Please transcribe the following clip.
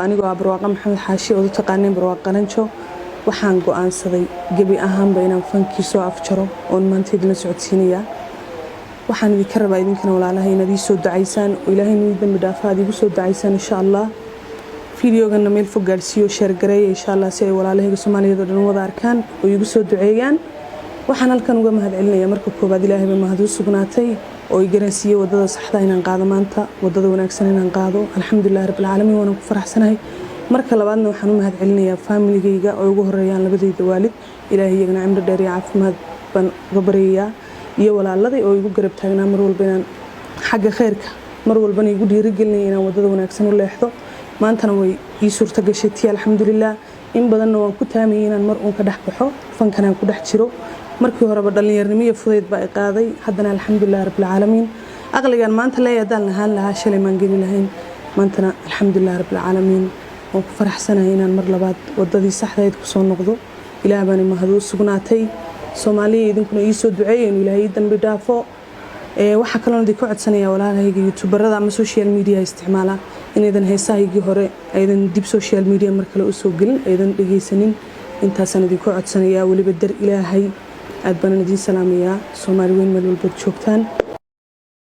Anigoo ah Barwaaqo Maxamed Xaashi, ood u taqaaneen Barwaaqo Qalanjo, waxaan go'aansaday gebi ahaanba inaan fankii soo afjaro oon maanta idinla socodsiinayaa. Waxaan idinka rabaa idinkana, walaalaha, inaad ii soo ducaysaan oo Ilaahay inuu ii dambi dhaafo aad iigu soo ducaysaan, insha Allah. Fideogana meel fog gaadhsiiyo, share gareeya, insha Allah, si ay walaalahayga Soomaaliyeed oo dhan wada arkaan oo iigu soo duceeyaan. Waxaan halkan uga mahad celinayaa marka koowaad Ilaahay ba mahad u sugnaatay oo i garansiiyey wadada saxda inaan qaado maanta, wadada wanaagsan inaan qaado. Alxamdulilahi rabbilcaalamiin, waana ku faraxsanahay. Marka labaadna waxaan u mahad celinayaa faamiligayga oo ugu horeeyaan labadayda waalid. Ilaahay iyagana cimri dheer iyo caafimaad baan uga baryayaa, iyo walaaladay oo igu garab taagnaa mar walba inaan xagga khayrka, mar walbana igu dhiirigelinaya inaan wadada wanaagsan u leexdo. Maantana way ii suurto gashay tii, alxamdulilah. In badanna waan ku taamayay inaan mar uun ka dhex baxo fankanaan ku dhex jiro. Markii horeba dhallinyarnimo iyo fudayd baa i qaaday. Haddana alxamdulilah rabbilcaalamiin, aqligan maanta leeya haddaan lahaan lahaa shalay maan geli lahayn. Maantana alxamdulilah rabbilcaalamiin, waan ku faraxsanahay inaan mar labaad wadadii saxdayd kusoo noqdo. Ilaah baana mahad u sugnaatay. Soomaaliya, idinkuna ii soo duceeya inuu Ilaahay ii dambi dhaafo. Waxaa kaloon idinka codsanaya, walaalahayga youtuberada ama social media isticmaala, inaydan heesahaygii hore aydan dib social media mar kale usoo gelin, aydan dhegaysanin. Intaasaan idinku codsanayaa, weliba dar Ilaahay. Aad baanan idiin salaamayaa, Soomaali weyn meel walbaad joogtaan.